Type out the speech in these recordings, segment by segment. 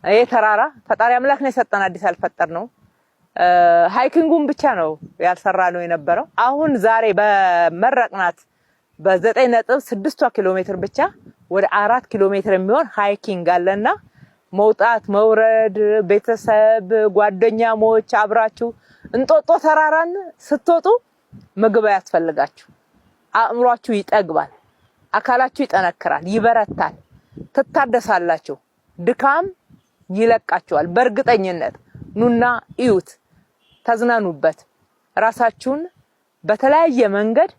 ይህ ተራራ ፈጣሪ አምላክ ነው የሰጠን፣ አዲስ አልፈጠር ነው። Hiking ኡን ብቻ ነው ያልሰራ ነው የነበረው። አሁን ዛሬ በመረቅናት በ9.6 ኪሎ ሜትር ብቻ ወደ 4 ኪሎ ሜትር የሚሆን hiking አለና መውጣት መውረድ፣ ቤተሰብ ጓደኛሞች አብራችሁ እንጦጦ ተራራን ስትወጡ ምግብ አያስፈልጋችሁ። አእምሯችሁ ይጠግባል፣ አካላችሁ ይጠነክራል፣ ይበረታል፣ ትታደሳላችሁ። ድካም ይለቃችኋል። በእርግጠኝነት ኑና እዩት፣ ተዝናኑበት። ራሳችሁን በተለያየ መንገድ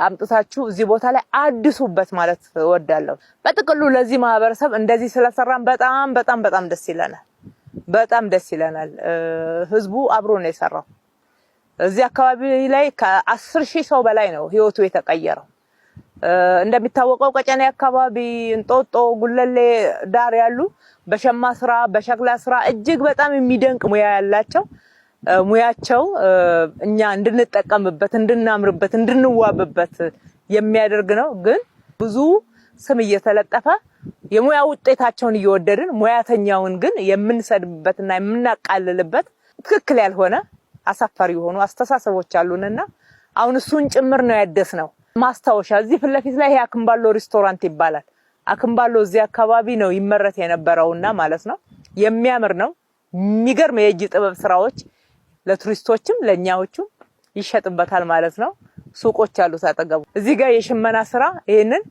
አምጥታችሁ እዚህ ቦታ ላይ አድሱበት ማለት እወዳለሁ። በጥቅሉ ለዚህ ማህበረሰብ እንደዚህ ስለሰራን በጣም በጣም በጣም ደስ ይለናል። በጣም ደስ ይለናል። ህዝቡ አብሮ ነው የሰራው። እዚህ አካባቢ ላይ ከ10,000 ሰው በላይ ነው ህይወቱ የተቀየረው። እንደሚታወቀው ቀጨኔ አካባቢ፣ እንጦጦ፣ ጉለሌ ዳር ያሉ በሸማ ስራ፣ በሸክላ ስራ እጅግ በጣም የሚደንቅ ሙያ ያላቸው፣ ሙያቸው እኛ እንድንጠቀምበት፣ እንድናምርበት፣ እንድንዋብበት የሚያደርግ ነው። ግን ብዙ ስም እየተለጠፈ የሙያ ውጤታቸውን እየወደድን ሙያተኛውን ግን የምንሰድብበትና የምናቃልልበት ትክክል ያልሆነ አሳፋሪ የሆኑ አስተሳሰቦች አሉንና አሁን እሱን ጭምር ነው ያደስነው። ማስታወሻ እዚህ ፊት ለፊት ላይ ይሄ አክምባሎ ሬስቶራንት ይባላል። አክምባሎ እዚህ አካባቢ ነው ይመረት የነበረውና ማለት ነው። የሚያምር ነው። የሚገርም የእጅ ጥበብ ስራዎች ለቱሪስቶችም ለእኛዎቹም ይሸጥበታል ማለት ነው። ሱቆች አሉት አጠገቡ። እዚህ ጋር የሽመና ስራ ይህንን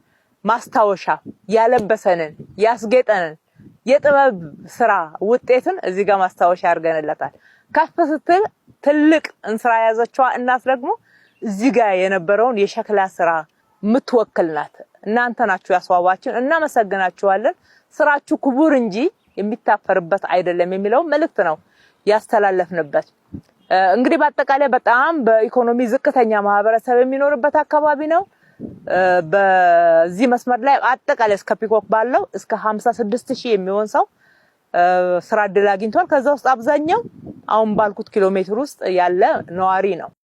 ማስታወሻ ያለበሰንን ያስጌጠንን የጥበብ ስራ ውጤትን እዚህ ጋር ማስታወሻ አድርገንለታል። ከፍ ስትል ትልቅ እንስራ የያዘችዋ እናት ደግሞ እዚህ ጋር የነበረውን የሸክላ ስራ የምትወክል ናት። እናንተ ናችሁ ያስዋባችን፣ እናመሰግናችኋለን። ስራችሁ ክቡር እንጂ የሚታፈርበት አይደለም የሚለው መልእክት ነው ያስተላለፍንበት። እንግዲህ በአጠቃላይ በጣም በኢኮኖሚ ዝቅተኛ ማህበረሰብ የሚኖርበት አካባቢ ነው። በዚህ መስመር ላይ አጠቃላይ እስከ ፒኮክ ባለው እስከ 56 ሺህ የሚሆን ሰው ስራ እድል አግኝቷል። ከዛ ውስጥ አብዛኛው አሁን ባልኩት ኪሎ ሜትር ውስጥ ያለ ነዋሪ ነው።